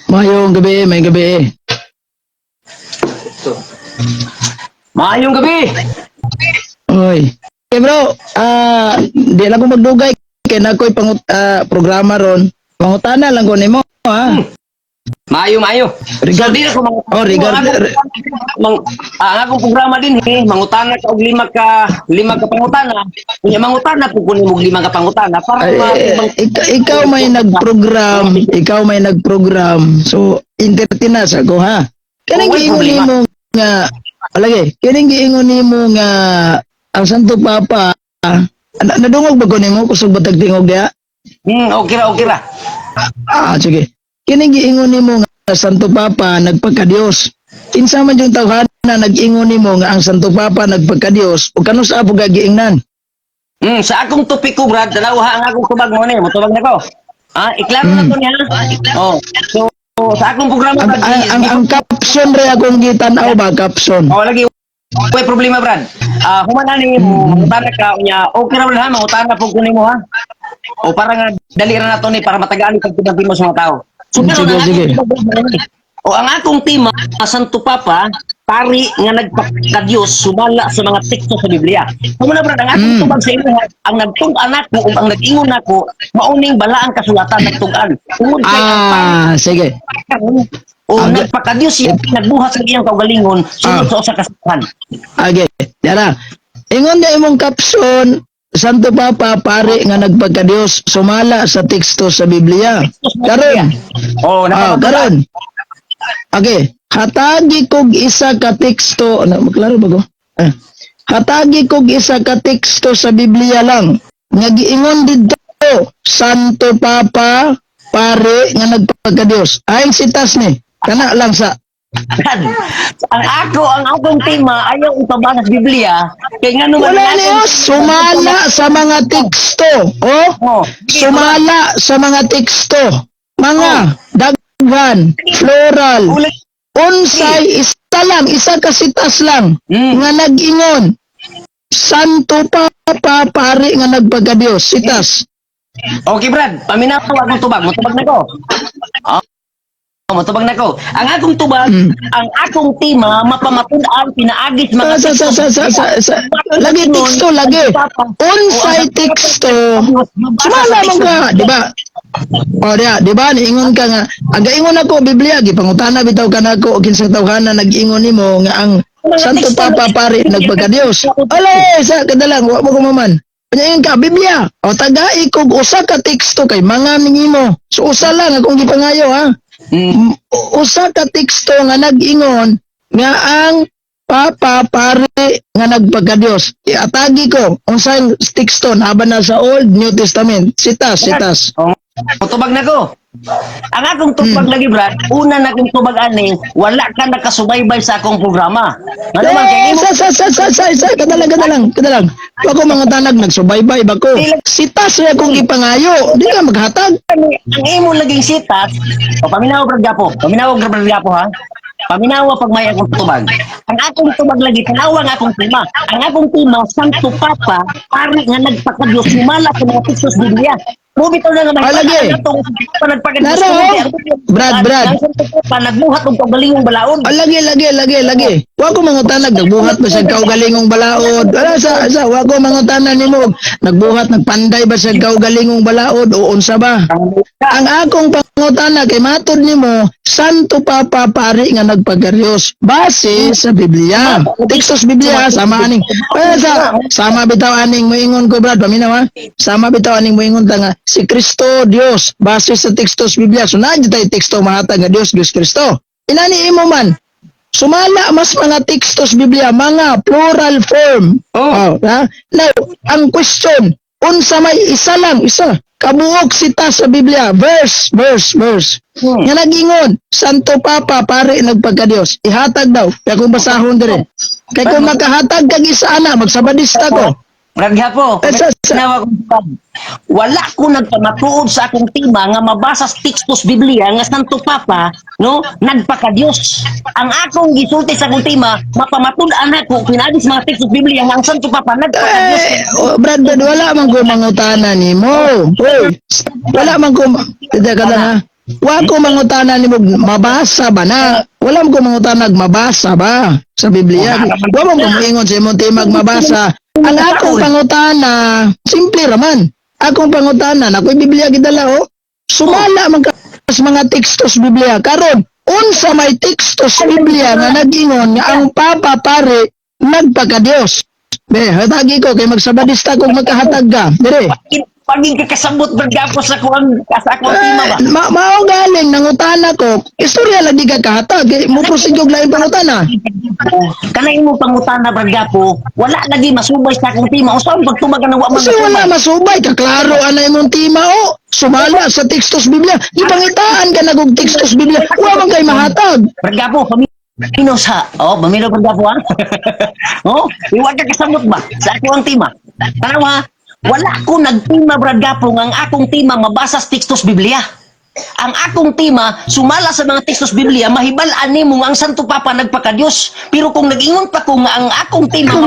Mayong gabi, may gabi. Maayong gabi. Oy. Okay bro, di lang ko magdugay kay na ko'y pangut programa ron. Pangutana lang ko nimo ha. Maayo, maayo. Regard- So, di na ko mang- Oh, ang ang akong programa din eh, mangutana ka og lima ka pangutana. Unya mangutana pud ko nimo og lima ka pangutana para Ay, ikaw may nagprogram, ikaw may nagprogram. So entertain na sa ko ha. Kaning Oh, way giingon problema. nimo nga alagi, kaning giingon nimo nga ang Santo Papa nadungog ba ko nimo, kusog ba tag tingog diha? Okay ra, okay ra. Ah, sige. Kining giingon nimo nga Santo Papa nagpagka-Dios. Kinsa man yung tawhana nag-ingon nimo nga ang Santo Papa nagpagka-Dios ug kanus-a pud ka giingnan? Sa akong topiko, Brad, dalawa ang akong tubag mo ni, motubag na ko. Ah, iklaro na to niya. Oh. So sa akong programa, Ang Brad, ang caption re akong gitan-aw ba, caption. Oh, lagi. Way problema, Brad. Ah, human ani mo, mangutana ka unya. Okay ra, Brad, ha, mangutana pud ko nimo ha. O para nga dali ra nato ni para matagaan kag tubag mo sa mga tao. So karon, Sige, ang sige. akong tubag mo ni, o ang akong tema, Santo Papa, pari nga nagpakadiyos sumala sa mga teksto sa Biblia. Kamo na, Brad, ang akong tubag sa imo, ang nagtug-an nako ug ang nag-ingon nako mauning balaang kasulatan nagtug-an. Tungod kay ang Ah, sige. pari o nagpakadiyos siya nagbuhat sa iyang kaugalingon sunod sa usa ka simbahan. Okay, dara. Ingon na imong caption, Santo Papa pare nga nagpagka-Dios sumala sa teksto sa Biblia. Karon, Oh, ah, karon. Okay, hatagi kog isa ka teksto, ano, maklaro ba ko? Ah. Hatagi kog isa ka teksto sa Biblia lang nga giingon didto Santo Papa pare nga nagpagka-Dios. Ayon sitas ni. Kana lang sa Brad, ang akong tema ayaw ipabasa sa Biblia kay ngano man Wala ang niyo, sumala sa mga teksto. Oh, Oh, sumala sa mga teksto. Mga daghan, plural, Ulit. unsay isa lang, isa ka sitas lang nga nag-ingon. Santo Papa pare nga nagpagka-Dios, sitas. Okay, Brad, paminaw akong tubag, motubag na ko. Oh, motubag na ko. Ang akong tubag, ang akong tema mapamatud-an pinaagi sa mga Sa sa sa sa sa, sa, lagi teksto lagi. Unsay teksto. Sumala man ka, di ba? O diya, di ba? Niingon ka nga, ang gaingon ako Biblia gipangutana bitaw ka nako og kinsang tawhana nag-ingon nimo nga ang Santo Papa pare nagpagka-Dios. Ala, sa kadalang wa mo kumaman. Ingon ka Biblia. O tagai kog usa ka teksto kay mga nimo. So usa lang akong gipangayo ha. Usa ka teksto nga nag-ingon nga ang Papa pare nga nagpagka-Dios. Iatagi ko unsay teksto na na sa Old New Testament. Sitas, sitas. Oh, motubag na ko. Ang akong tubag lagi, Brad, una na akong tubag ani, wala ka nakasubaybay sa akong programa. Ngano man kay Eh, imo sa sa sa sa sa sa kadalang kadalang kadalang. Ako mga tanag nagsubaybay ba ko. Sitas ra akong gipangayo. Di ka maghatag. Ang imo laging sitas, o paminaw, Brad Gapo, paminaw, Brad Gapo ha. Paminawa pag may akong tubag. Ang akong tubag lagi, tanawa ang akong tema. Ang akong tema, Santo Papa, pari nga nagpakadiyos, sumala sa mga teksto sa Biblia. Mo bitaw na nga Ah, lagi. atong pa nagpakadiyos. Laro, oh. Brad, Brad. Ang Santo Papa nagbuhat og kaugalingong balaod. Ah, lagi lagi lagi lagi. Wa ko mga tanag nagbuhat ba sa kaugalingong balaod. Wala sa wa ko mga tanan nimo nagbuhat nagpanday ba sa kaugalingong balaod o unsa ba? Ang akong pangutana kay matod nimo Santo Papa pari nga nagpagka-Dios base sa Biblia. Teksto sa Biblia sama aning. Eh, sa sama bitaw aning moingon ko, Brad, paminaw ha. Sama bitaw aning moingon ta nga si Kristo Dios base sa teksto sa Biblia. So naa jud tay teksto mahatag nga Dios Dios Kristo. Inani imo man sumala mas mga teksto sa Biblia, mga plural form. Oh. Oh, ha? Now, ang question, unsa may isa lang, isa. Kabuok sita sa Biblia, verse, verse, verse. Nga nag-ingon, Santo Papa, pare nagpagka-Dios. Ihatag daw, kaya kung basahon dire. Kaya kung makahatag kag isa ana, magsabadista ko. Brad Gapo, Eh, paminaw akong tubag. Wala ko nagpamatuod sa akong tema nga mabasa sa teksto sa Biblia nga Santo Papa, no, nagpakadiyos. Ang akong gisulti sa akong tema, mapamatud-an ako pinaagi sa mga teksto sa Biblia nga ang Santo Papa nagpakadiyos. Eh, oh, Brad, Brad, wala man ko mangutana nimo. Hoy, wala man ko, teka ka lang ha. Wa ko mangutana nimo mabasa ba na? Wala mo ko mangutana mabasa ba sa Biblia. Wa mo ko moingon sa imong timag mabasa. Ang akong pangutana, simple raman. Akong pangutana, nakoy Biblia gidala oh. Sumala man ka sa mga teksto sa Biblia. Karon, unsa may teksto sa Biblia nga nag-ingon nga ang Papa pare nagpaka-Dios? Be, hatagi ko kay magsabadista kog makahatag ka. Dire. Paging kakasabot Brad Gapo sa akong tema ba? Eh, mao galing nangutana ko, istorya lang di ka kahatag, kay mo proceed og laing pangutana. Kanay mo pangutana, Brad Gapo, wala lagi masubay sa akong tema. Unsa ang pagtubag nga wa man Kasi wala masubay, kaklaro anay imong tema o. Sumala sa teksto sa Biblia. Gipangitaan ka na og teksto sa Biblia. Wa man kay mahatag. Brad Gapo, paminaw sa. Oh, paminaw, Brad Gapo ha. Oh, iwag ka kasabot ba sa ako ang tema. Tanawa, wala ko nagtima, Brad Gapo, nga ang akong tema mabasa sa tekstos Biblia. Ang akong tema sumala sa mga tekstos Biblia, mahibal-an nimo nga ang Santo Papa nagpakadiyos. Pero kung nag-ingon pa ko nga ang akong tema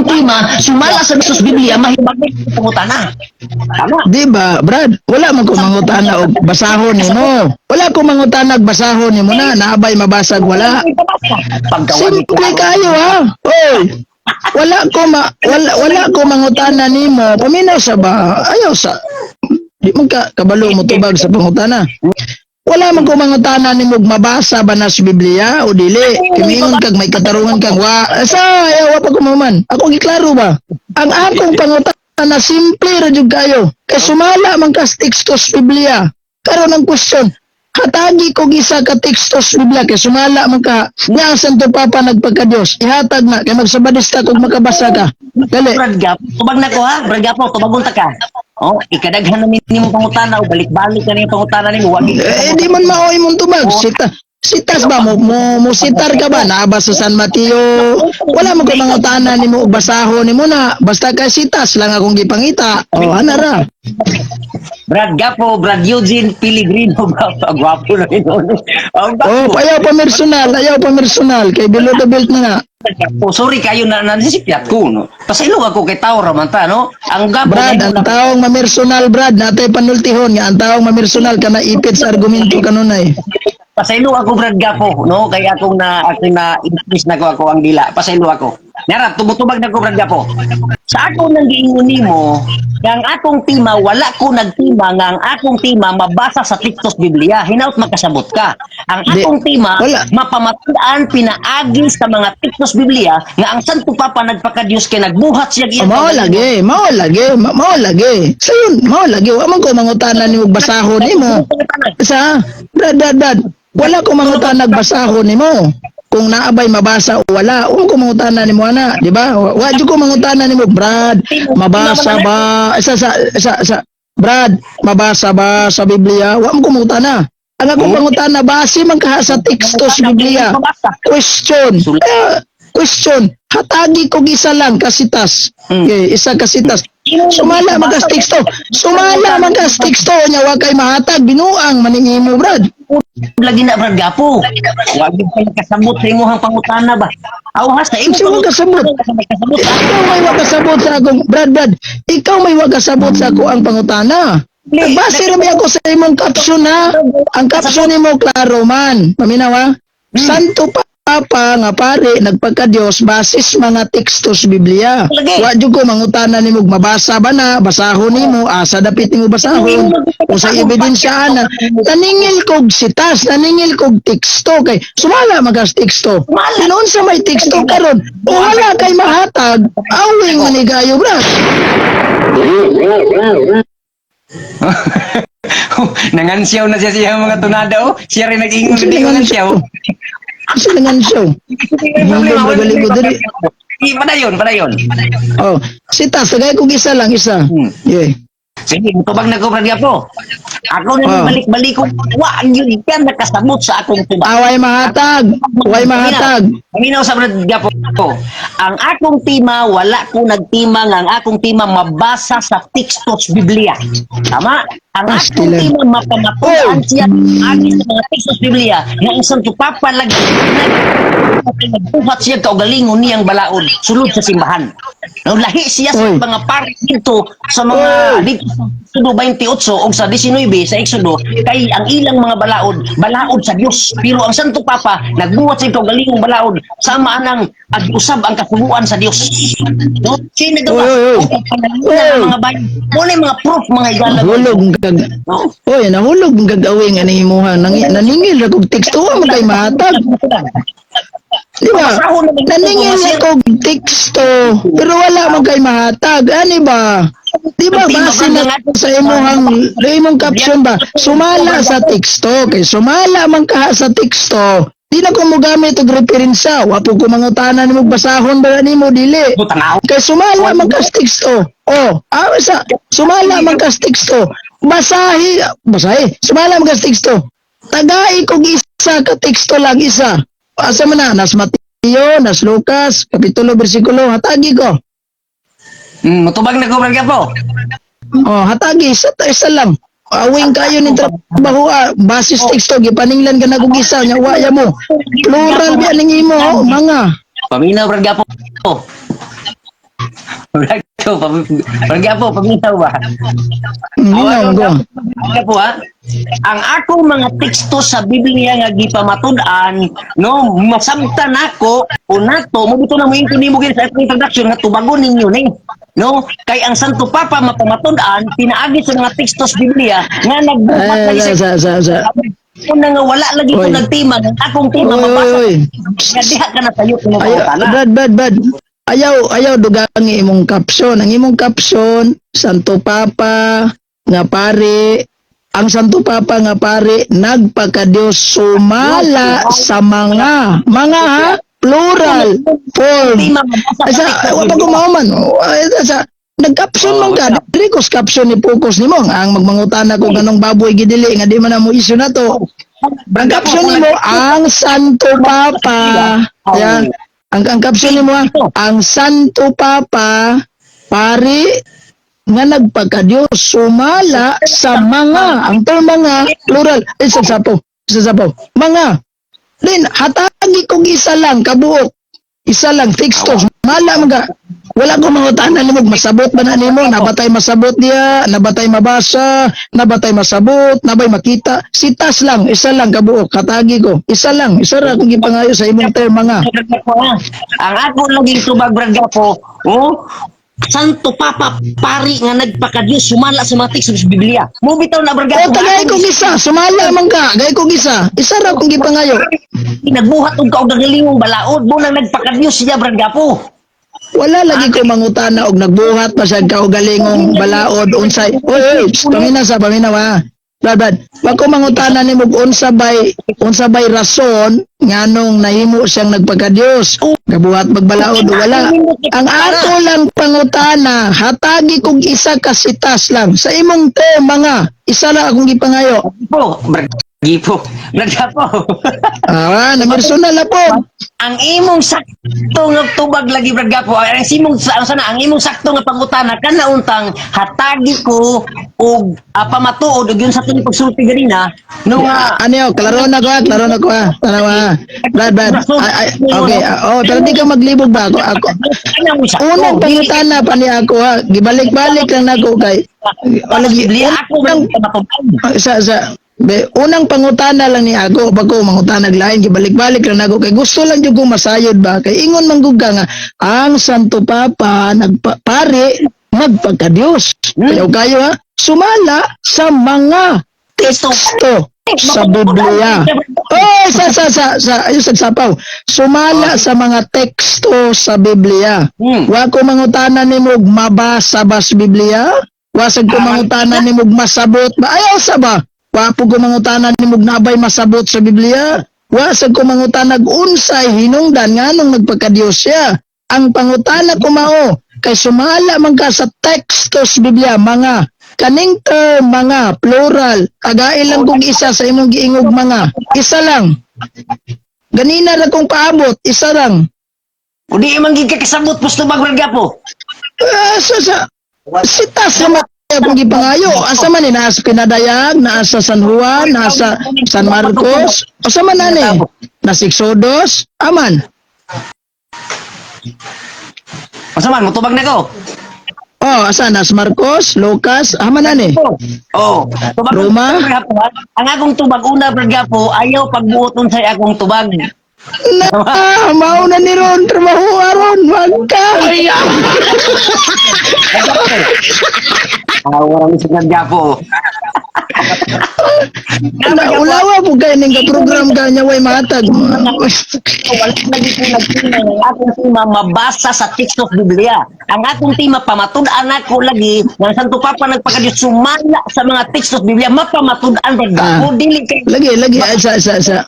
sumala sa tekstos Biblia, mahibal-an pangutana. Tama. Di ba, Brad? Wala man ko mangutana og basahon nimo. Wala ko mangutana og basahon nimo na naabay mabasag wala. Pagkawa ni Simple kayo ha. Oy. Wala ko mangutana nimo. Paminaw sa ba? Ayaw sa di man ka kabalo mo tubag sa pangutana. Wala man ko mangutana nimo og mabasa ba na sa Biblia o dili. Kay miingon kag may katarungan kang wa. Sa ayaw wa pa ko maman. Ako giklaro ba? Ang akong pangutana simple ra jud kayo. Kay sumala man ka sa teksto sa Biblia. Karon ang question, hatagi ko isa ka teksto sa Biblia kay sumala man ka nga ang Santo Papa nagpagka-Dios. Ihatag na kay magsabadista kog makabasa ka. Dali. Brad Gapo, tubag na ko ha. Brad Gapo, tubagon ta ka. Oh, ikadaghan na nimo pangutana o balik-balik na nimo pangutana nimo. Wag Eh, di man mao imong tubag. Sitas ba mo sitar ka ba naa ba sa San Mateo? Wala mo ko mangutana nimo og basahon nimo na basta kay sitas lang akong gipangita. Oh, ana ra. Brad Gapo, Brad Eugene Piligrino ba? Gwapo na yun. Oh, Oh, ayaw pa personal, ayaw pa personal kay below the belt na nga. Gapo, sorry kayo na nasisipyat ko no. Pasaylo ako kay tao ra man ta no. Ang Gapo Brad, ang taong mamersonal, Brad, natay panultihon nga ang taong mamersonal ka naipit sa argumento kanunay. Pasaylo ako, Brad Gapo, no, kay akong na increase na ko ako ang dila. Pasaylo ako. Nara tumutubag na ko, Brad Gapo. Sa ako nang giingon nimo nga ang akong tema wala ko nagtima nga ang akong tema mabasa sa tekstos Biblia. Hinaut makasabot ka. Ang Di, akong tema wala. mapamatuan pinaagi sa mga tekstos Biblia nga ang Santo Papa nagpakadiyos kay nagbuhat siya Oh, mao lagi, mao lagi, mao lagi. Sayon, mao lagi. Wa man ko mangutana nimo og basahon nimo. Sa Brad, Brad, Brad, wala ko mangutana og basahon nimo. Kung naabay mabasa o wala, wa ko mangutana nimo ana, di ba? Wa jud ko mangutana nimo, Brad, mabasa ba sa Brad, mabasa ba sa Biblia? Wa mo ko mangutana. Ang akong pangutana base man kaha sa teksto sa Biblia. Question. Eh, question. Hatagi kog isa lang kasitas. Okay, isa kasitas. Sumala man kas teksto. Sumala man kas teksto nya wa kay mahatag binuang maning imo, Brad. Lagi na, Brad Gapo. Wa gyud ka kasabot sa imong pangutana ba. Aw ha sa imong Unsa wa kasabot? Kasabot. Ikaw may wa kasabot sa akong Brad, Brad. Ikaw may wa kasabot sa ako ang pangutana. Base ra ako sa imong caption ha. Ang caption nimo klaro man. Paminaw ha. Santo Papa nga pare nagpagka-Dios basis mga teksto sa Biblia. Lagi. Wa jud ko mangutana nimo mabasa ba na, basahon nimo, asa dapit nimo basahon, o sa ebidensya ana. Naningil kog sitas, naningil kog teksto kay sumala magas teksto. Sumala. Tinuon sa may teksto karon, o wala kay mahatag, awing manigayo, Brad. Nangansyaw na siya siya mga tunada oh. Siya rin nag-ingon Kasi hindi ko nangansyaw. Kasi nangansyaw. Problema, Hindi, magaling ko dali. Sige, padayon, padayon. Oh, sitas, tagay kog isa lang, isa. Yeah. Sige, tubag na ko, Brad Gapo. Ako na Oh. balik-balik ko. Wa yun ka nakasabot sa akong tubag. Away mahatag, way mahatag. Paminaw sa Brad Gapo. Ang akong tema, wala ko nagtima nga ang akong tema mabasa sa tekstos Biblia. Tama? Ang akong Pastilan. tema mapamatuan siya agi sa mga tekstos Biblia nga ang Santo Papa lagi nagbuhat siya kaugalingon niyang balaod sulod sa simbahan. No, lahi siya sa Oy. mga pari dito sa mga Oy. dito sa Exodo 28 o sa 19 sa Exodo, kay ang ilang mga balaod, balaod sa Dios. Pero ang Santo Papa nagbuhat sa kaugalingong balaod sama anang ag-usab ang kasuguan sa Dios. No, siya nagawa. Oy, oy, oy. Oy. Ang mga bayan. Mo na yung mga proof, mga higala. Nahulog kag No? Oy, nahulog kag awing ani imuha. Naningil ra kog teksto, wa man kay mahatag. Di ba? Naningil ra kog teksto, pero wala man kay mahatag. Ani ba? Di ba base na sa imong caption ba? Sumala sa teksto kay sumala man ka sa teksto. Di na ko mogamit og referensya. Wa po ko mangutana nimo, basahon ba nimo dili. Tanaw. Kay sumala man ka sa teksto. Oh, ah, sa sumala man ka sa teksto. Basahi, basahi. Sumala man ka sa teksto. Tagai kog isa ka teksto lang, isa. Asa man na? Nas Mateo, nas Lucas, kapitulo, bersikulo, hatagi ko. Mutubag na ko, Brad po. Oh, hatagi isa, isa lang. Awing kayo ni trabaho ah, basis teksto gipaninglan ka na kog isa nya wa ya mo. Plural biya ning imo, oh, mga. Paminaw, Brad Gapo. Brad Gapo, Brad Gapo, paminaw ba? Minaw ko. Brad Gapo, ha? Ang akong mga teksto sa Biblia nga gipamatud-an, no, masabtan nako o nato, mo bito na mo yung nimo gid sa akong introduction nga tubagon ninyo ni. No, kay ang Santo Papa mapamatud-an pinaagi sa mga teksto sa Biblia nga nagbuhat Ay, lagi sa sa sa sa. una nga wala lagi ko Oy. nagtima, ang akong tema Oy, oy, mabasa oy. nga diha ka na tayo kung Ayaw, mapangutana. Brad, Brad, Brad. Ayaw, ayaw dugangi imong caption. Ang imong caption, Santo Papa nga pare, ang Santo Papa nga pare nagpakadiyos sumala sa mga ha, plural form. Tema mabasa Ay, sa sa, teksto wa pa ko mauman. Ay, sa, nag-caption man ka, dili ko caption ni focus nimo. Ang magmangutana ko ganong baboy gidili nga di man na mo issue na to. Ang caption nimo, ang Santo Papa. Yan. Ang caption nimo ah, ang Santo Papa pari nga nagpakadiyos sumala sa mga, ang term mga plural, eh, sa sapo, sa sapo, mga. Then hatagi kog isa lang kabuok, isa lang teksto, mala mga wala ko mangutana nimo masabot ba na nimo, nabatay masabot diya, nabatay mabasa, nabatay masabot, nabay makita, sitas lang, isa lang kabuok, katagi ko, isa lang, isa ra akong gipangayo sa imong term mga. Brad Gapo, ha? Ang ako laging tubag, Brad Gapo, oh, Santo Papa pari nga nagpakadiyos sumala sa mga teksto sa Biblia. Mo bitaw na, Brad O Gapo. tagay kong isa, sumala man ka, gay kong isa, isa ra akong gipangayo. Nagbuhat og kaugalingong balaod mo nang nagpakadiyos siya, Brad Gapo. Wala lagi ko mangutana og nagbuhat pa siya kaugalingong balaod unsay. Oy, oy, pamina sa paminaw ha. Brad, Brad, wag ko mangutana nimo og unsa bay rason nganong nahimo siyang nagpakadiyos. Gabuhat magbalaod o wala. Ang ato lang pangutana, hatagi kog isa ka sitas lang sa imong te mga isa lang akong gipangayo. Po, Brad Gapo. Brad Gapo. Ah, namersonal na po. Ang imong sakto nga tubag lagi, Brad Gapo, ang imong sa sana ang imong sakto nga pangutana kana untang hatagi ko og pamatuod og yun sa tuning pagsulti ganina no nga. Ano yun, klaro na ko ha, klaro na ko ha. Tanawa ha. Brad, Brad. Ay, ay, okay, ah, oh, pero di ka maglibog ba ako? Ako, Ano mo sakto? unang pangutana pa ni ako ha, gibalik-balik lang nako kay Wala lagi, Biblia ako unang, man sa be, unang pangutana lang ni ako bago mangutana lain, gibalik-balik lang nako kay gusto lang jud ko masayod ba kay ingon man gud ka nga ang Santo Papa nagpare nagpagkadiyos. Kayo kayo ha, sumala sa mga teksto sa Biblia. Oh, sa ayun sa sapaw. Sumala sa mga teksto sa Biblia. Wa ko mangutana nimo og mabasa ba sa Biblia? Wa sad ko mangutana nimo og masabot ba? Ayaw sa ba? Wa po ko mangutana nimo og nabay masabot sa Biblia? Wa sad ko mangutana og unsay hinungdan nganong nagpakadiyos siya. Ang pangutana ko mao kay sumala man ka sa teksto sa Biblia mga kaning term mga plural, tagai lang kong isa sa imong giingog mga, isa lang ganina ra kong paabot, isa lang. O di man gid ka kasabot pus tubag, Brad Gapo. Ah, sa sitas na akong gipangayo, asa man ni, naa sa Pinadayag, naa sa San Juan, naa sa San Marcos, asa man ani, na Exodus aman. Unsa man, mutubag na ko. Oh, asa nas Marcos, Lucas, ama na ni. Oh, tubag Roma? Ang akong tubag una, Brad Gapo, ayaw pagbuot unsay akong tubag. Na, mao na ni ron trabaho aron wag ka. Ah, wala ni si Brad Gapo. Na, ulawa po kay ning ka program ka nya way matag. Wala lagi ko nagtima ang akong tema mabasa sa text of Biblia. Ang akong tema pamatud-an ako lagi ng Santo Papa nagpakadiyos sumala sa mga text of Biblia mapamatud-an, Brad Gapo. Ah. Dili kay Lagi lagi ay, sa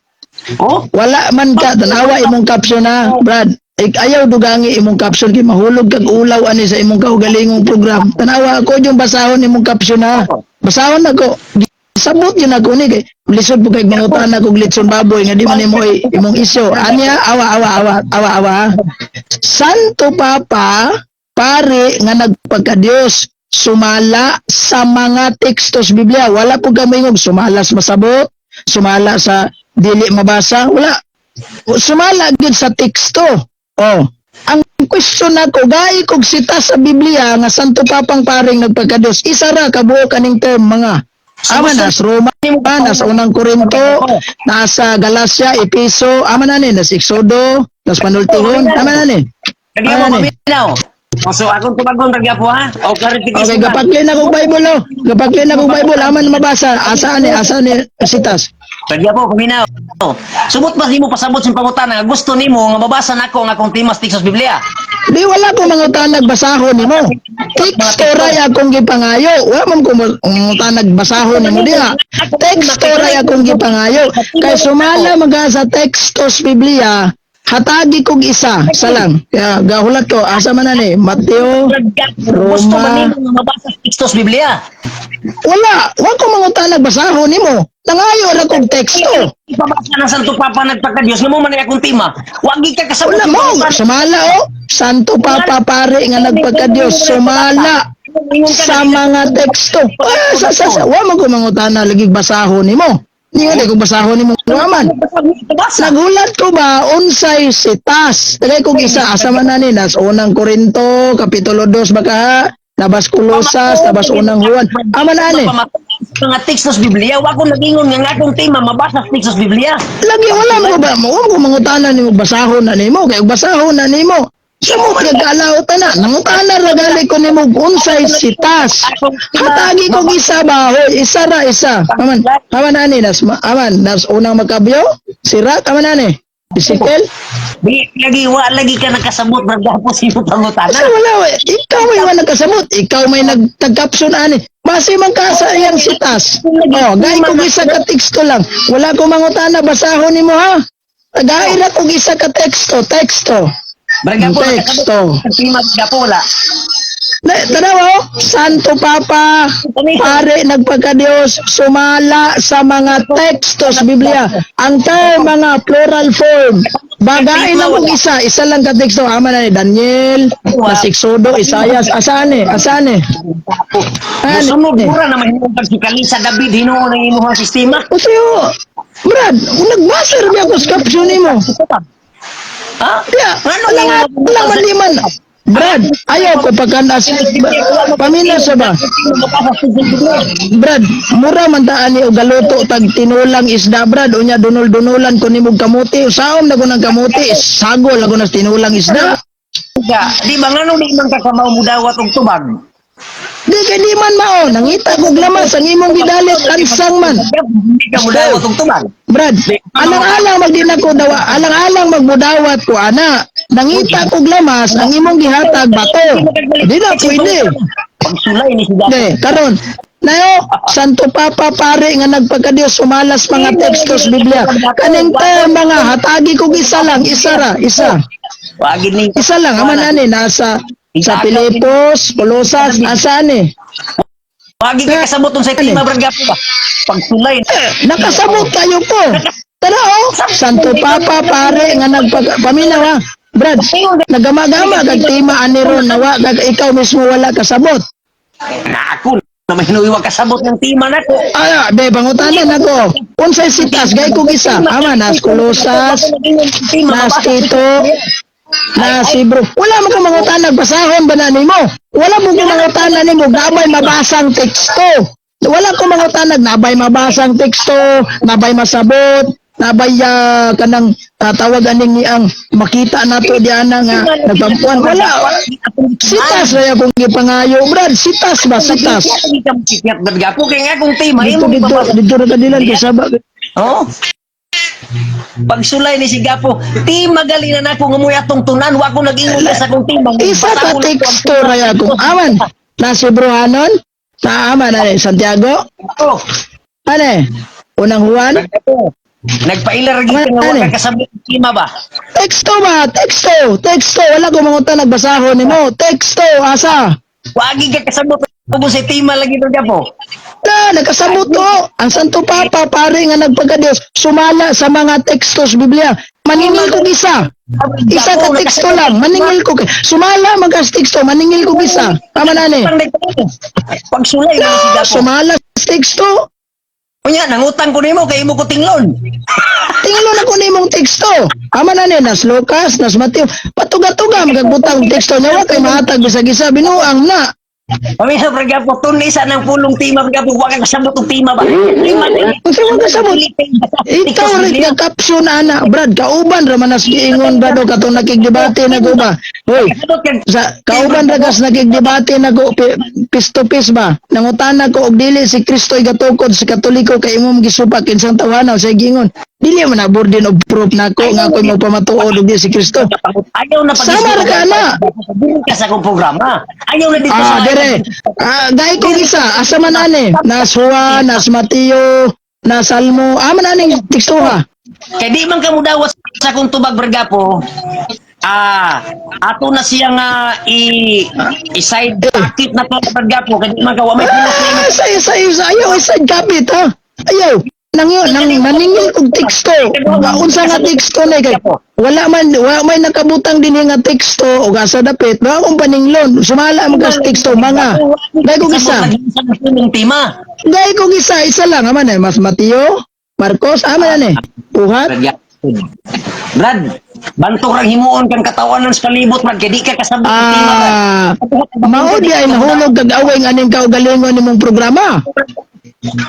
Oh, wala man ka tanawa imong caption na, Brad. Ik, ayaw dugangi imong caption kay mahulog kag ulaw ani sa imong kaugalingong program. Tanawa ako yung basahon imong caption na. Basahon nako. Sabot yun ako ni kay lisod po kay mangutan ako og litson baboy nga di man nimo imong isyo. Anya awa awa awa awa awa. Santo Papa pare nga nagpagka-Dios sumala sa mga tekstos Biblia. Wala po kami sumala sa masabot, sumala sa dili mabasa, wala. Sumala gyud sa teksto. Oh. Ang question nako, gai kog sita sa Biblia nga Santo Papang paring nagpagka-Dios. Isa ra kabuok kaning term mga. Ama nas Roma, nasa unang Korinto, nasa Galacia, Epeso, ama na ni, nasa Exodo, nas Panultihon, ama na ni. Lagi mo Ano ni? paminaw. Oh, so akong tubagon, Brad Gapo, ha? O clarification. Okay, lang. gapaklin akong Bible oh. Gapaklin akong Bible, aman mabasa. Asa ni, asa ni sitas. Brad Gapo, paminaw. Sumot ba nimo pasabot sa pangutana nga gusto nimo nga mabasa nako ang akong tema sa text of Biblia? Di wala ko mangutanag basahon nimo. Teksto ray akong gipangayo. Wala man ko mangutanag basahon nimo diha. Teksto ray akong gipangayo. Kay sumala maga sa teksto sa Biblia, hatagi kog isa sa lang. Kaya gahulat ko asa man na ni Mateo, Brad Gapo, gusto ba Roma. nimo nga mabasa sa text of Biblia? Wala, wa ko mangutanag basahon nimo. Nangayo ra kog teksto. Ipabasa ng Santo Papa nagpagka-Diyos nga mo man ang akong tema. Wag gid ka kasabot. Wala mo, sumala oh. Santo Papa pare nga nagpagka-Diyos, sumala sa mga teksto. Ah, sa, wa man ko mangutana lagi basahon nimo. Ningon di kung basahon nimo wa man. Basa. Nagulat ko ba unsay sitas. Tagay kog isa asa man na ni nas unang Korinto kapitulo 2 baka nabas Kolosas, nabas unang Juan. Ama na ni. Sa mga teksto sa Biblia, wa ko nagingon nga ang akong tema mabasa sa teksto sa Biblia. Lagi wala mo ba mo ko mangutana nimo basahon na nimo kay basahon na nimo. Sa mo nagkalaot na, nangutana ra gali ko nimo unsay sitas. Hatagi kog isa ba, hoy, isa ra isa. Aman, aman ani nas aman nas unang makabyo, sirak aman ani. Ezekiel, Di lagi wa lagi ka nakasabot, Brad Gapo, sa imong pangutana. asa wala we. Ikaw may wala nakasamot, ikaw may nagtagkapsyon ani. Base man ka sa iyang sitas. Oh, gay kog isa ka teksto lang. Wala ko mangutana basahon nimo ha. Tagay ra kog isa ka teksto, teksto. Brad Gapo, Teksto. nakasabot sa tema, Brad Gapo, wala. Na, tanaw oh, Santo Papa, pare nagpagka-Diyos, sumala sa mga teksto sa Biblia. Ang term mga plural form. Bagain lang kung isa, isa lang ka teksto. Ama na ni Daniel, nas Exodo, Isaias, asaan eh, asaan eh. Ano? Musunod mura na mahimong si Kalisa David hinuon ang imong sistema. O sa'yo, Brad, kung nagbasa rin ako sa caption nimo. Ha? Kaya, Ano wala nga, wala man di man. Brad, ayaw ko pagkandas. Pamina sa ba? Brad, mura man taan ni og galuto tag tinulang isda, Brad. Unya dunol-dunulan ko nimog kamuti. Usaom na ko ng kamuti, sagol ako na tinulang isda. Di ba ngano di man ka kamaw mudawat og tubag? Di kay di man mao, nangita kog lamas ang imong gidalit lansang man. Di ka mudawat og tubag. Brad, alang-alang magdina ko dawa, alang-alang magmudawat ko ana. Nangita kog lamas ang imong gihatag bato. Di na pwede. Pagsulay ni si Gapo. Di, karon Nayo, Santo Papa pare nga nagpagkadiyos sumalas mga teksto sa Biblia. Kaning term mga hatagi kog isa lang, isa ra, isa. Wagid ni Isa lang aman ani nasa sa Pilipos, Colosas, asa ani? Wagid ka kasabot unsay tema, Brad Gapo ba? Pagsulay. Nakasabot kayo ko. Tara oh, Santo Papa pare nga nagpag paminaw ha. Brad, nagamagama kag tema ani ron nawa kag ikaw mismo wala kasabot. Na ako na mahinuwi wa kasabot ng tema nako. Ay, be pangutanan nako. Unsay sitas gay kog isa? Ama nas Colosas, nas Tito. Na si bro. Wala mo ko mangutana, basahon ba na nimo? Wala mo ko mangutana nimo nabay mabasang teksto. Wala ko mangutana nabay mabasang teksto, nabay masabot, nabay kanang tawag aning ang makita nato diana nga nagpampuan. Wala. Sitas na akong gipangayo, Brad. Sitas ba? Sitas. Brad Gapo, kay nga akong tema, Dito, imong dito, ipabasa. dito na kadilan kay saba. Oh. Pagsulay ni si Gapo, tema gali na nako nga mo'y atong tunan, wa ko nag-ingon sa akong tema. Isa ka teksto ra ya kung aman. Na si Bruhanon, na aman na Santiago. Oh, Ane, unang Juan. Brad Gapo. Nagpaila ra gid ka nga wa Ano? ka kasabot og tema ba? Teksto ba? Teksto, teksto. Wala ko mangutan nagbasahon nimo. Teksto, asa? Wa gid ka kasabot ubos sa tema lagi, Brad Gapo. Na, nagkasabot to. Ang Santo Papa, pare nga nagpagka-Diyos, sumala sa mga teksto sa Biblia. Maningil kog isa. Isa ka teksto lang. Maningil ko. Sumala mag teksto. Maningil kog isa. Tama na ni. Pagsulay na si No, Gapo. sumala sa teksto. Unya, nangutang ko nimo kay imo ko tinglon. Tingnan na ko nimong teksto. Ama na ni, nas Lucas, nas Mateo. Patuga-tuga, magagbutang og teksto niya. Wa kay mahatag bisag isa, binuang na. Paminaw, Brad Gapo, tun isa ng pulong tema, Brad Gapo, wa ka kasabot og tema ba? Tema Unsa man kasabot? Ikaw rin nga caption ana, Brad, kauban ra man nas giingon Brad o katong nakigdebate na ko ba? Hoy, Kasabot kag sa kauban ra kas nakigdebate na ko piece to piece ba? Nangutana ko og dili si Kristo gatukod sa Katoliko kay imong gisupak kinsang tawana sa giingon. Dili man na burden of proof nako nga ako'y magpamatuod og dili si Kristo. Ayaw na pag Sama ra ka na. Dili ka sa akong programa. Ayaw na dito Ah, sa dire. Ah, dahil kong isa, asa man ani? Nas Juan, nas Mateo, nas Salmo. Ah, man aning teksto ha. Kay di man ka mudawas sa akong tubag, Brad Gapo. Ah, ato na siya nga i side pocket na to, Brad Gapo, kay di man ka wa may pulos na imo. Ah, sa isa isa ayaw isa kapit ha. Ayaw. Nang yun, nang maningil og teksto. Unsa nga teksto na kay wala man wa may nakabutang din nga teksto og asa dapit. Wa akong paninglon. Sumala man kas teksto mga. Dahil kong isa. Sa pulong tema. Dahil kong isa, isa lang aman eh. Mas Mateo, Marcos, aman eh. Uhat. Brad Gapo. Brad, bantog rang himuon kang katawanan sa palibot, Brad, kay di ka kasabot og tema, Brad. Ah, mao di ay nahulog kag away nga aning kaugalingon nimong programa.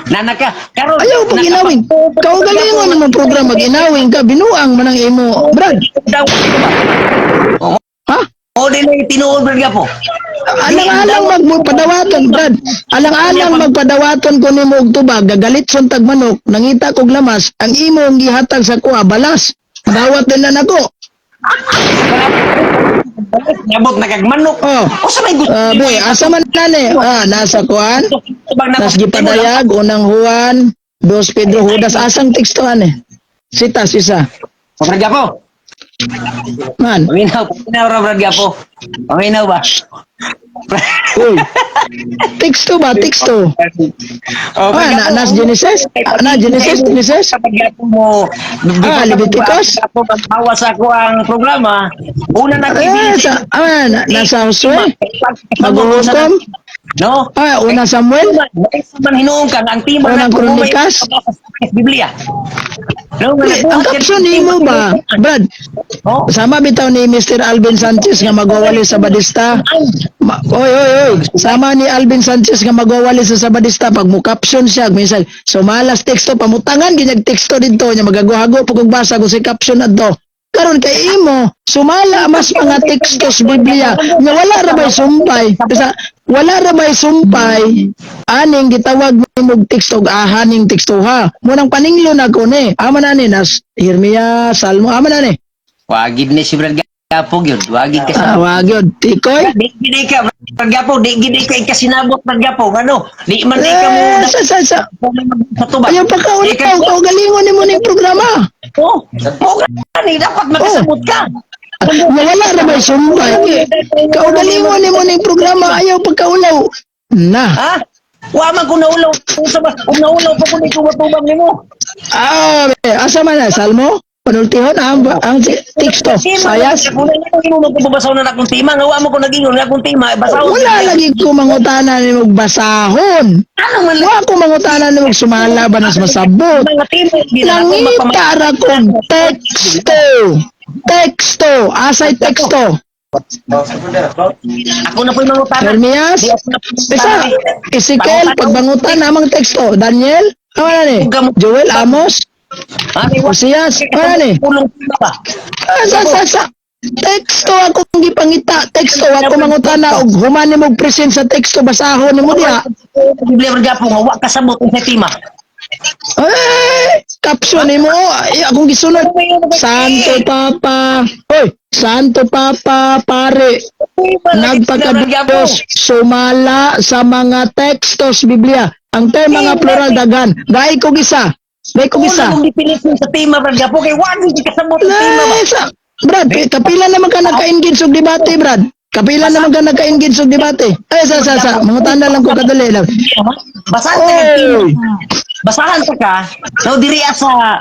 Nana ka. Karon Ayaw pag inawing. Kaugalingon nimong programa ginawing ka binuang man ang imo, Brad. Daw ba? Ha? O di na tinuod, Brad Gapo. Alang-alang magpadawaton, Brad. Alang-alang magpadawaton ko nimo og tubag, gagalit son tag manok, nangita kog lamas, ang imong gihatag sa kuha balas. Dawat din na nako. Nabot na kag manok. Oh. Usa may gusto. Be, asa man na ni? Ah, nasa kuan? Tubag na Nas gipadayag unang Juan, dos Pedro Judas asang teksto ani? Sitas isa. Brad Gapo. Man. Paminaw, paminaw ra, Brad Gapo. Paminaw ba? Uy. Teksto ba? Teksto. Oh, Ah, na, nas Genesis? Ah, na Genesis, Genesis? Kapag Gapo mo, Ah, Leviticus? Gapo, maghawas ako ang programa. Una na Eh, sa, ah, na, nasa Josue? Maghuhukom? No? Ah, una Samuel? Sa man hinuon ka ang tema Unang na kung may Kronikas? sa Biblia. No, nga Pre, ang nabuhat ka caption ng nimo ba, Brad? Oh. Sama bitaw ni Mr. Alvin Sanchez nga magwawali sa Badista. Oy, oy, oy. Sama ni Alvin Sanchez nga magwawali sa Sabadista pag mo caption siya minsan sumalas teksto pamutangan ginyag teksto didto nya magaguhago pag og basa ko si caption adto. Karon kay imo sumala mas mga teksto sa Biblia nga wala ra bay sumpay. Sa wala ra bay sumpay aning gitawag nimo og teksto og ahaning teksto ha. Munang paninglon ako ni. Ama na ni nas Jeremias, Salmo, ama na ni. Wagid ni si Brad Gapo gyud. Wagid ka sa Ah, wag yun. Tikoy. Di gid ka, Brad Gapo, di gid ka ikasinabot, Brad Gapo. Ano? Di man di ka mo Eh, sa. sa tubag. Ayaw pa ka ulit ka. Kaugalingon ni mo ning programa. Oh, mo gani dapat makasabot ka. Wala ra may sumbay. Kaugalingon ni mo ning programa. Ayaw pa kaulaw. Na. Ha? Wa man ko naulaw sa ba? Kung naulaw pa ko ni ko matubang nimo. Ah, be, asa man na Salmo? Panultihon ang teksto. Sayas. Kung imo magpabasaw na akong tema, nga wa mo ko nagingon nga akong tema, basaw. Wala lagi ko mangutana ni mong basahon. Ano man Wa ko mangutana ni mong sumala ba nas masabot. mga tema di na ako Nangita ra kong teksto. Teksto, asay teksto. Ako na po'y mangutana. Jeremias, Di ako na po'y isa, mangutana. Ezekiel, pagbangutan namang teksto. Daniel, ano na ni? Joel, Amos, Osias, ano na ni? Pulong ba? Ah, sa teksto akong gipangita, teksto ako mangutana og human nimo og present sa teksto, basahon nimo diha. Biblia, Brad Gapo, nga wa kasabot sa tema. Eh, caption nimo ay, akong gisunod. Santo Papa. Oy, Santo Papa pare nagpakadiyos sumala sa mga tekstos Biblia. Ang tema nga plural daghan. Dai ko gisa. Dai ko gisa. Una mong definition sa tema, Brad Gapo, kay wa gyud kasabot sa tema ba? Eh, Brad, kapila naman ka nagka-engage og debate, Brad. Kapila naman ka nagka-engage og debate. Ay, sa, mangutana lang ko kadali lang. Basahan ta kag tema. Oy! Basahan ta ka, no, diri sa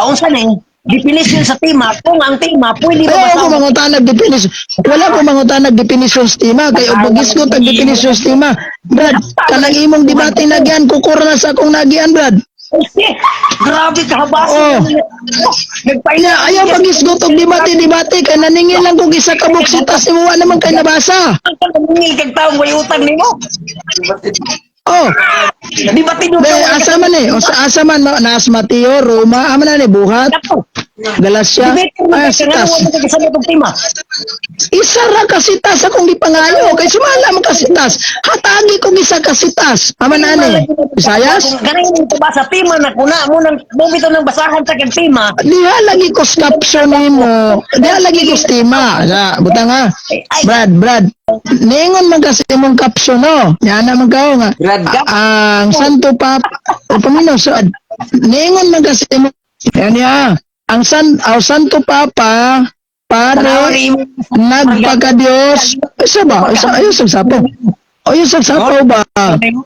unsa ni definition sa tema, kung ang tema pwede ba Ayaw ko basahon? mangutana og definition. Wala ko mangutana og definition sa tema kay og magisgot ang definition sa tema. Brad, kanang imong debate nagyan kukura na sa akong nagian, Brad. Eh, grabe ka habasa. Oh. Nagpaila Nya ayaw pagisgot og debate debate kay naningil lang kog isa ka boksitas nimo, wa naman kay nabasa. Ang kanangil kag taong way utang nimo. Oh, Di ba tinuod be, asa man eh? O sa asa man naas Mateo, Roma, ama na ni buhat, Galacia, ay Debate mo kay sitas. wa man kasabot og tema. Isa ra ka sitas akong gipangayo kay sumala man ka sitas. Hatagi kog isa ka sitas. Ama na ni. Visayas? Ganang imong tabasa tema na kuna mo nang mo bitaw nang basahan sa kag tema. Diha lagi ko sa caption nimo. Diha lagi ko sa tema. Sa butang ha. Ay, Brad, Brad. Ningon man kasi imong caption no. Yana man kao nga. Brad, gap. Ang Santo Papa o paminaw sa ningon man kasi imong yan ya. Ang Santo Papa Tanawa pare ni imong nagpakadiyos. Isa ba? Isa ayo sa sapaw. Ayo sa sapaw ba?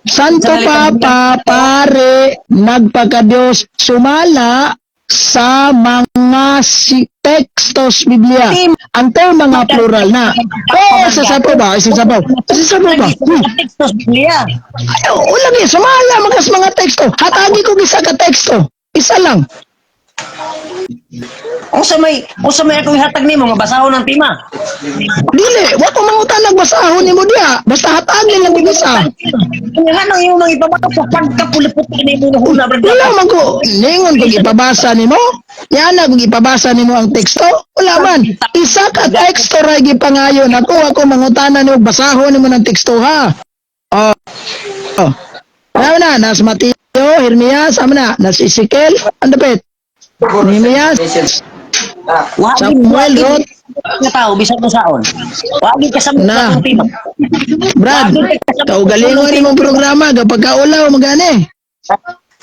Santo Papa pare nagpakadiyos sumala sa mga tekstos Biblia. Ang term mga plural na. Oh, sa sapaw ba? Sa sapaw. Sa sapaw ba? Tekstos Biblia. Ay, oo lang eh. Sumala magas mga teksto. Hatagi ko isa ka teksto. Isa lang. Unsa may akong ihatag nimo nga basahon ang tema? Dili, wa ko mangutan basahon nimo diha. Basta hatagi lang kog isa. Nga nang imong mga ipabasa pagkapulipot nimo na huna, Brad. Wala man ko ningon kog ipabasa nimo. Yana kog ipabasa nimo ang teksto. Wala man. Isa ka teksto ra gipangayon ako ako mangutana nimo basahon nimo ng teksto ha. Oh. Oh. Wala na nas Mateo, Jeremias, ama na nas Ezekiel, ang dapit. Nehemias, Wa Samuel, Ruth. nga tao bisan kung saon. Wa gyud kasabot Na. sa akong tema. Brad, kaugalingon nimong programa kapag kaulaw magani.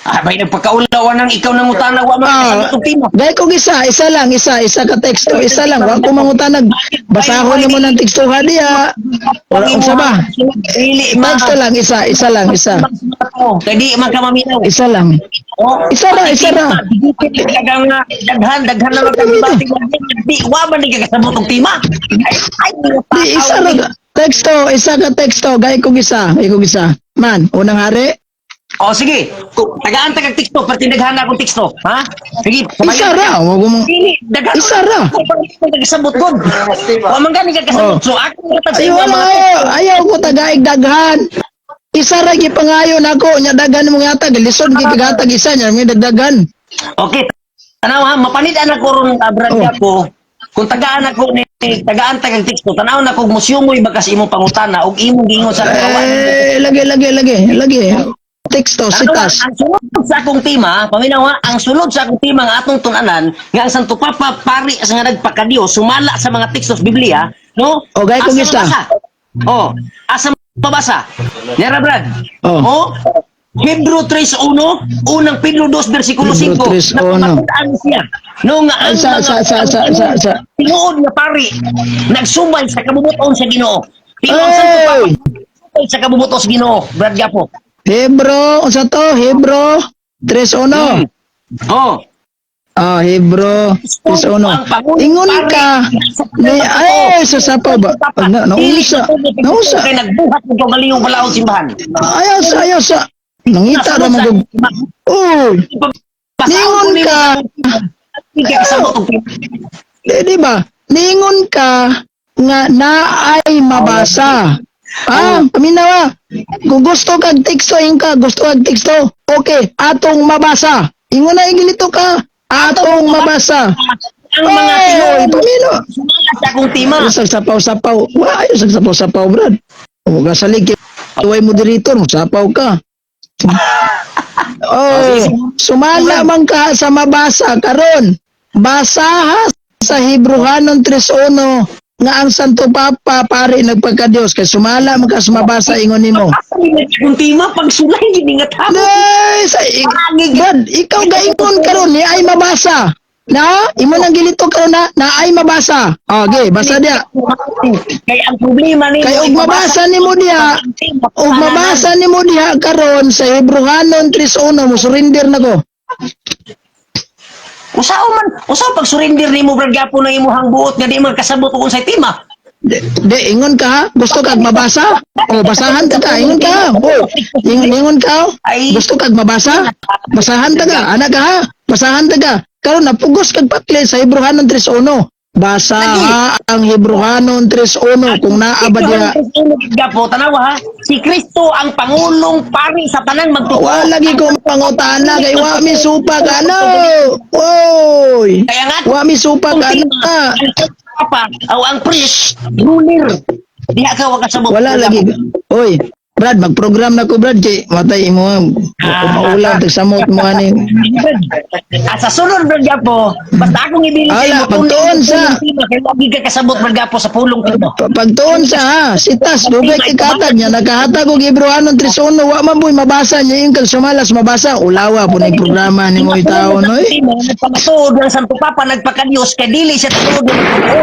Ah, bay nagpakaulawan nang ikaw nang utana wa man Ah, kasabot og tema. dahil kung isa, isa lang, isa, isa ka teksto, isa lang. Wa ko mangutanag, basahon nimo ng teksto ha diha. Wala unsa ba? Dili ma. Teksto lang, isa, isa lang, isa. Kay di man ka maminaw. Isa lang. Oh, Isa ra, isa ra. Daghang nga daghan daghan na magkadibate di wa man di ka kasabot og tema. Ay, ay, Di, isa ra. Teksto, isa ka teksto, gay kong isa, gay kong isa. Man, unang hari, Oh, sige. Tagaan ta kag teksto, perti daghan na akong teksto, ha? Sige, isa ra. Wa ko mo- Dili, daghan. Isa ra. Kasabot ko. Wa man gani ka kasabot. Oh. So ako nga Ay, wala, ayaw, ayaw ko tagaig daghan. Isa ra gipangayon ako, nya daghan mong yatag, lisod gipigatag isa nya, may dagdagan. Okay. Tanaw ha, mapanid-an ako ron Brad Oh. Gapo. Kung tagaan ako ni tagaan ta kag teksto, tanaw na kog musyumoy bagas imong pangutana ug imong giingon sa kawan. Eh, lagi, lagi, lagi, lagi. Teksto, sitas. Ang sulod sa akong tema, paminaw ha, ang sulod sa akong tema nga atong tun-anan nga ang Santo Papa pari sa nga nagpakadiyo sumala sa mga tekstos Biblia, no? O, gaya kong Asa isa. mabasa? Oh, asa mabasa? Nera Brad. Oh. Oh. Hebrew 3:1, unang Pedro 2 versikulo Hebrew 5. 3:1. Napapatandaan siya. No nga ang Ay, sa. Tinuod nga pari nagsubay sa kabubuton sa Ginoo. Tinuod ang Santo Papa Hey! nagsubay sa kabubuton sa Ginoo, Brad Gapo. Hebro, unsa to? Hebro 3:1. Oh. Ah, Hebro 3:1. Ingon ka ni ay sa sapaw ba? Ah, Na, nausa. Nausa. Kay nagbuhat og kagalingong balaod simbahan. Ayaw sa, ayaw sa. Nangita ra man kog. Uy, Ningon Ningon ka. Hindi ka kasabot og Di ba? Niingon ka nga naay mabasa. Ah, paminawa. Kung gusto kag teksto, ingon ka, gusto kag teksto. Okay, atong mabasa. Ingon na igilito ka. Atong mabasa. Ang mga Oy, tinuod pamino. sumala sa akong tema. Ayaw sa sapaw-sapaw. Wala, ayaw sa sapaw-sapaw, brad. O, gasalig kay Tuway moderator, sapaw ka. Oh, sumala man ka sa mabasa karon. Basaha sa Hebrehanon 3:1 nga ang Santo Papa pare nagpagka-Dios kay sumala man ka sa mabasa ingon nimo. Asa ni na akong tema pag sulay gini nga tao. Ay, sa Brad, ikaw gaingon karon ni ay mabasa. Na, imo nang gilito karon na, na ay mabasa. Okay, basa dia. Kay ang problema nimo Kay og mabasa nimo diha, og mabasa nimo diha karon sa Hebrehanon 3:1 mo surrender na ko. Usaw man, usaw pag surrender nimo, brad Gapo, na imuhang buot nga di man kasabot kung unsay tema. Di, ingon ka ha? Gusto kag mabasa? O basahan ta ka, ingon ka. O, ingon ingon ka. Oh. Ay. Gusto kag mabasa? Basahan ta ka, anak ka ha? Basahan ta ka. Karon napugos kag pakle sa Hebrehanon 3:1. Basaha ang Hebrehanon 3:1 kung naa ba diha. Brad Gapo, tanawa ha. Si Kristo ang pangulong pari sa tanang magtotoo. Wa lagi ko pangutana kay wa mi supa ka ano. Oy. Kaya nga Wa mi supa ang ka tema, na. ang papa o ang priest ruler. Diha ka wa kasabot. Wala lagi. Oy, Brad, mag-program na ko, Brad, kay matay imo. Maulaw tag samot mo ani. At sa sunod, Brad Gapo, basta akong ibilin sa Ala, imo, pagtuon sa- tema, kay lagi ka kasabot, Brad Gapo, sa pulong tema. Pagtuon sa ha, sitas dugay kay katag niya nakahatag og Hebrehanon 3:1 wa man boy mabasa niya yung kag sumalas mabasa ulawa po ning programa nimo itaw no eh. Nagpamatuod ng Santo Papa, nagpakadiyos, kay dili siya tuod ng totoo.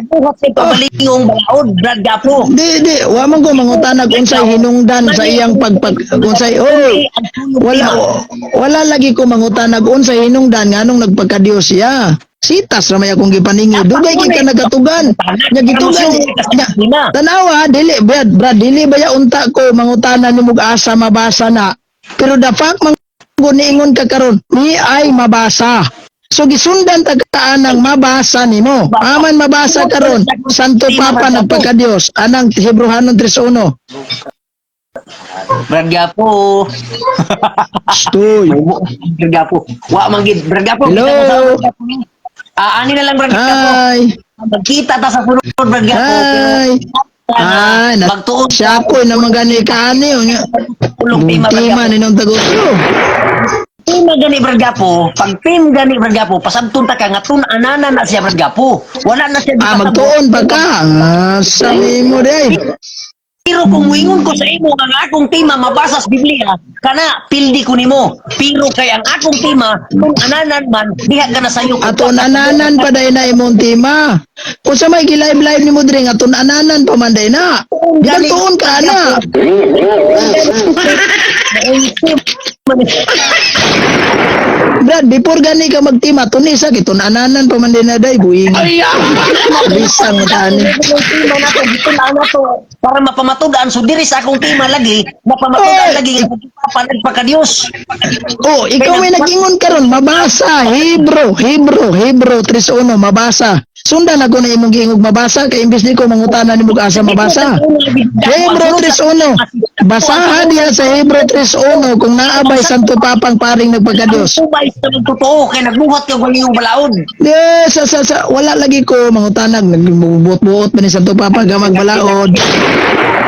Buhat sa pabalingong balaod, Brad Gapo. Di di wa man ko mangutanag unsay hinungdan sa iyang pagpag unsay oy wala wala lagi ko mangutanag unsay hinungdan nganong nagpagkadiyos siya. Sitas ra may akong gipaningi. Dugay kay ka nagatugan. Nya gitugan. Nya, tanawa dili Brad, Brad dili ba ya unta ko mangutana nimo og asa mabasa na. Pero the fact man niingon ka karon ni ay mabasa. So gisundan ta ka anang mabasa nimo. Aman mabasa karon Santo Papa nagpagkadiyos anang Hebrehanon 3:1. Brad Gapo. Stoy. Brad Gapo. Wa man gid Brad Gapo. Hello. Kita mo sa Brad Gapo. Ah, ani na lang, Brad Gapo. Hi. Magkita ta sa sunod, Brad Gapo. Hi. Ay, na Magtuon siya ko na magani ka ani unya. pulong tema, Brad Tema Gapo. ni nung tagutlo. Tema gani, Brad Gapo, pag team gani, Brad Gapo, pasabton ta ka nga tun-ananan na siya, Brad Gapo. Wala na siya Ah, gipasabot. magtuon pa ka. Ah, sa nimo day. Pero kung muingon ko sa imo nga ang akong tema mabasa sa Biblia, kana pildi ko nimo. Pero kay ang akong tema kung ananan man, diha ka na sayo. Aton ananan pa day na imong tema. Unsa may gi-live live nimo diri nga aton ananan pa man day na. Di ba tuon ka ana? Brad, before gani ka magtima, tunisa kay ananan pa man day na day buing. Bisang tani. Tema na to, gitun-an na to para mapamatudan. So diri sa akong tema lagi, mapamatudan Oy! lagi nga Papa nagpakadiyos. Oh, ikaw may nag-ingon karon mabasa Hebro, Hebro, Hebro 3:1 mabasa. Sundan ako na imong giingog mabasa kay imbes ni ko mangutana nimo asa mabasa. Hebro 3:1. Basaha diha sa Hebro 3:1 kung naabay Santo Papang paring nagpagkadiyos. Ang tubay sa totoo kay nagbuhat ka waliyong balaod. Yes, sa wala lagi ko mangutanag nagbubuot-buot man ni Santo Papa gamag balaod.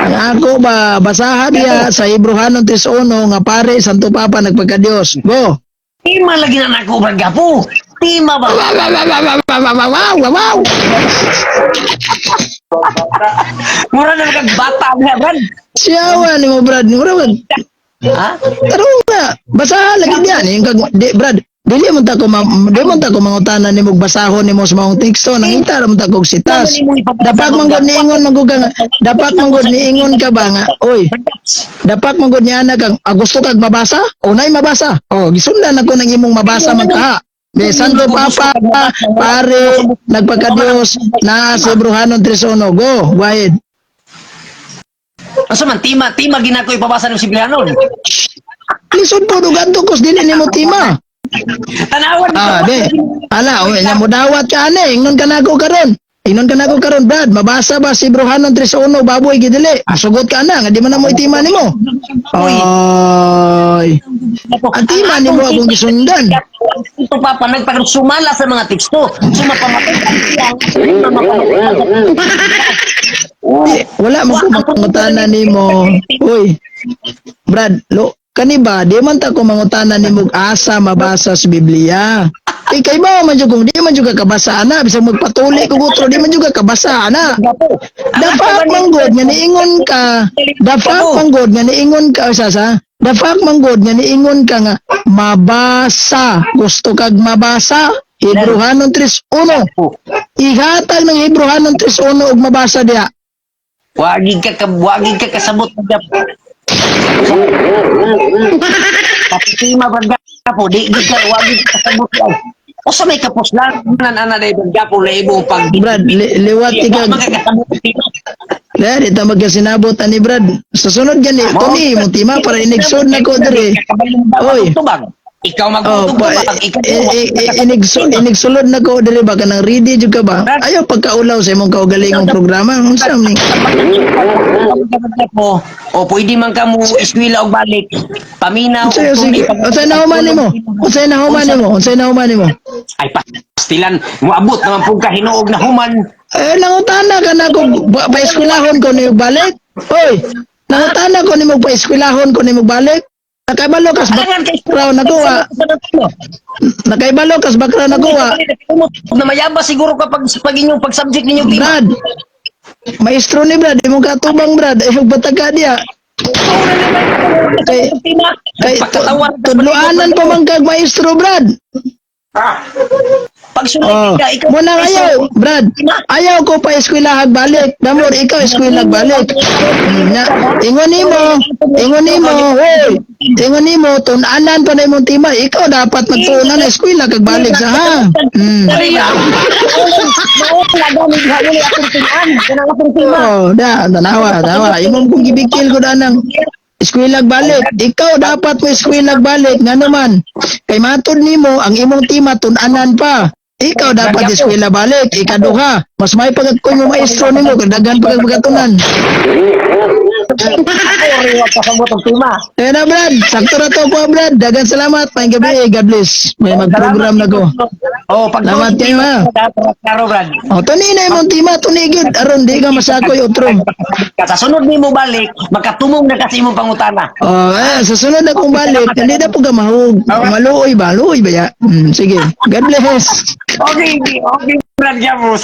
Ang ako ba basaha diha sa Hebrohanon 3:1 nga pare Santo Papa nagpagkadiyos. Go. Tema lagi na nako, Brad Gapo. Tema ba? Wow, wow, wow, wow, wow, wow, wow, wow, wow. Mura na kag bata nga, Brad. Siyawa ni mo Brad, mura wag. Ha? Tarong na. Basaha lagi diyan yung kag di Brad. Dili mo ta ko di mo ta ko mangutana nimo og basahon nimo sa maong teksto nangita ra mo ta kog sitas. Dapat man gud niingon man gud ka nga dapat man gud niingon ka ba nga oy dapat man gud niya kang ah, gusto kag mabasa unay mabasa. Oh gisundan ako ng imong mabasa man ka. Di Santo Papa pare nagpakadiyos na sa Hebrehanon 3:1 go go ahead. Asa man tema, tema ginako ipabasa ng Siblianon. Lisod po duganto kos dili nimo tima. Tanawan Ah, di. Ala, o nya mo dawat ka ani, ingnon ka nako karon. Ingnon ka nako karon, Brad, mabasa ba si Hebreohanon 3:1 baboy gidili? Masugot ka na, nga di man na mo itima nimo. Ay. Ang tima nimo akong gisundan. Ito Papa, nagpag sumala sa mga teksto. Sumapamatay ang siya. Di, wala man ko mangutana nimo. Uy. Brad, lo kani ba di man ta ko mangutana nimo og asa mabasa sa Biblia. Eh kay ba man jud kung di man jud ka kabasa ana, bisag magpatuli kog utro, di man jud ka kabasa ana. The fact man gud nga niingon ka, the fact man gud nga niingon ka sa sa the fact man gud nga niingon ka nga mabasa, gusto kag mabasa Hebreohanon 3:1. Ihatag ng Hebreohanon 3:1 og mabasa diha. Wagi ka kasabot ng Papitima ba po, di di ka wagi ka kasabot yan. O sa may kapuslan ana day ba po na pag Brad, liwat Wa ikag man ka kasabot dito. Kaya di ta magkasinabot ani, Brad. Sa sunod gani, Tony, mo tima para inigsod na ko diri. Oy. Tubag. Ikaw Oh, magtubag, pa, ikaw eh, eh, eh, inigsulod na ko diri ba kanang ready jud ka ba? Ayaw pagkaulaw sa imong kaugalingong programa. Unsa man ni? Po. O pwede man ka mo eskwela og balik. Paminaw Unsay og sige, unsay nahuman nimo? Unsay nahuman nimo? Unsay nahuman nimo? Ay pastilan, moabot naman pud ka hinuog na human. Eh, nangutana ka na ko paeskwelahon ko nimo balik. Oy, nangutana ko nimo paeskwelahon ko nimo balik. Nakaibalo kas Alangan kay background na ko. Nakaibalo kas background na ko. Na mayaba siguro kapag pag inyong pag-subject ninyo tema. Brad. Maestro ni Brad, imong katubang, Brad, ay bataka diya. Kay tudloanan pa man kag maestro, Brad. Pag sunod Oh, ka, ikaw muna ayaw, Brad. Ayaw ko pa eskwelahag balik. Damor ikaw eskwelahag balik. Nya, ingon nimo, hoy. Ingon nimo tun-anan pa na imong tima. Ikaw dapat magtuonan na eskwela kag balik sa ha. Mauna gani diha wala akong timaan. Kanang akong tima. Oh, da, tanawa, tanawa. Imong kong gibikil ko danang eskwelag balik. Ikaw dapat mo eskwela balik ngano man. Kay matud nimo ang imong tima tun-anan pa. Ikaw dapat eskwela balik. Ikaduha, mas may pagkakoy mo maestro nimo kay daghan pa kag pagkatunan. Ako rin kasabot og tima. Kaya na, Brad, sakto ra to ko, Brad. Dagan salamat. May gabi, God bless. May mag-program na ko. Oh, pag Salamat kayo, ha. Klaro, Brad. Oh, tuni na imong tima, tuni gyud aron di ka masakoy utro. Sa sunod nimo balik, makatumong na kasi imong pangutana. Oh, eh, sa sunod na kong balik, hindi na po ka mahug. Maluoy ba? Luoy ba ya? Sige. God bless. Okay, okay, Brad Gabo.